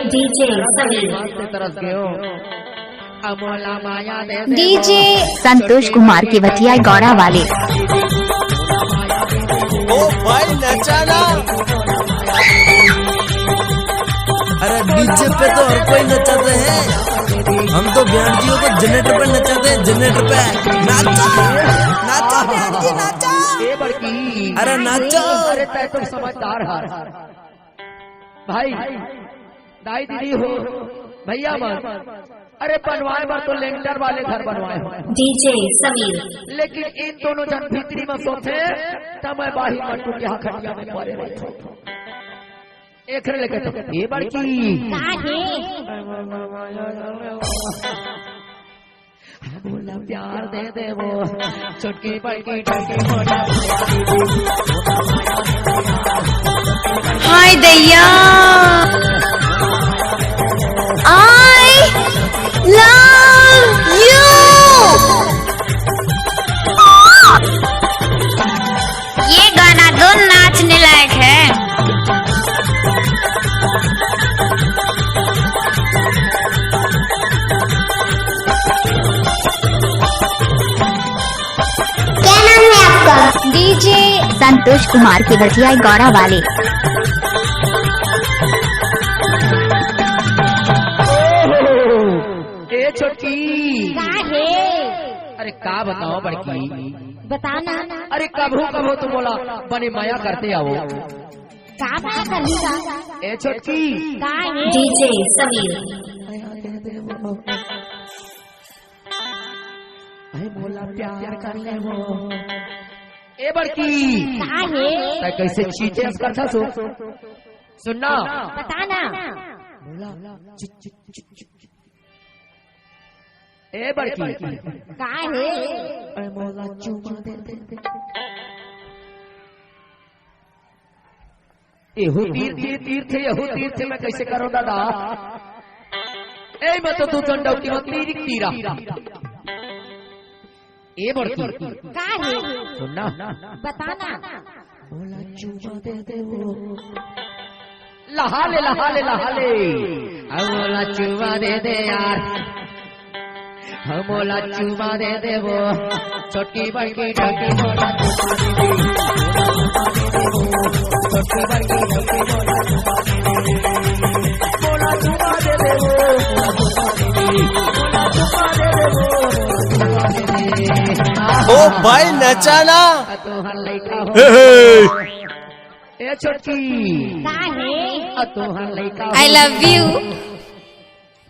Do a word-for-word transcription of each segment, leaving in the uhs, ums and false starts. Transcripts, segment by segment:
DJ Sameer. तरस गयो। अमोला माया दे दे डीजे संतोष कुमार केवटिया गौरा वाले। ओ भाई, नचाना। अरे, डीजे पे तो हर कोई नचाते हैं, हम तो ब्याणजियों को जनरेटर पे नचाते हैं, जनरेटर पे। नाचो, नाचो, ब्याणजी, नाचो। ए बड़की। अरे, नाचो। अरे, तै तो समझदार है भाई। दाई दीदी हो, भैया मन, अरे बनवाए बर तो लेंटर वाले घर बनवाए हो। DJ समीर। लेकिन इन दोनों झन भीतरी में सोचे, त मैं बाहिर में टूटिया खटिया में पड़े रहिथों। एकरे लेके तो ए बड़की। का हे? बोला प्यार दे दे वो, छोटकी बड़की टोकी मोटा। हाय दैया, I love you। ये गाना तो नाचने लायक है। क्या नाम है आपका? DJ संतोष कुमार केवटिया गौरा वाले। ए छोटकी। का हे? अरे का बताओ बड़की? बता ना। अरे कभू कभू तो बोला बने मया करते आओ। का मया करही का? ए छोटकी। का हे? DJ समीर। अरे बोला प्यार कर ले वो। ए बड़की। का हे? तै कैसे चीटे अस करथस हो? सुन ना। बता ना। बोला। ए बड़की। का हे? अरे मोला चुमा दे दे। एहू तीर, तीर, तीर थे, एहू तीर थे, मैं कैसे करूं दादा? ए, मैं तो दू झन डौकी में तीर, तीरा। ए बड़की। का हे? सुन ना। बता ना। बोला चुमा दे दे वो। लहा ले, लहा ले, लहा ले। अब बोला चुमा दे दे यार। हम बोला चुमा दे दे वो। छोटकी बड़की डौकी बोला चुमा दे दे। छोटकी बड़की डौकी बोला चुमा दे दे। बोला चुमा दे दे वो। ओ भाई नचाना। तो हर लइका हो। हे, हे। ए छोटकी। का हे? आ तोहार लइका हो। I love you।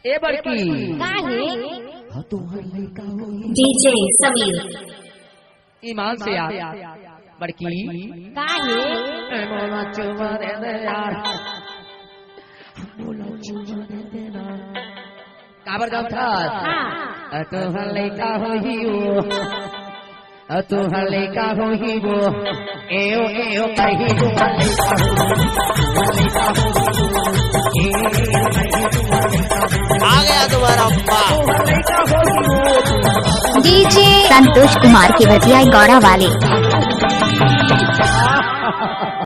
ए बड़की। का हे? आ तोहार लइका हो। DJ समीर। ईमान से यार। बड़की। का हे? ए मोला चुमा दे दे यार। मोला चुमा दे दे ना। काबर जानथस? हाँ। अ, तोहर लइका होही वो। अ, तोहर लइका होही वो। एओ, एओ, करही तोहर लइका होही। आ गया दोबारा अब्बा। DJ संतोष कुमार केवटिया गौरा वाले।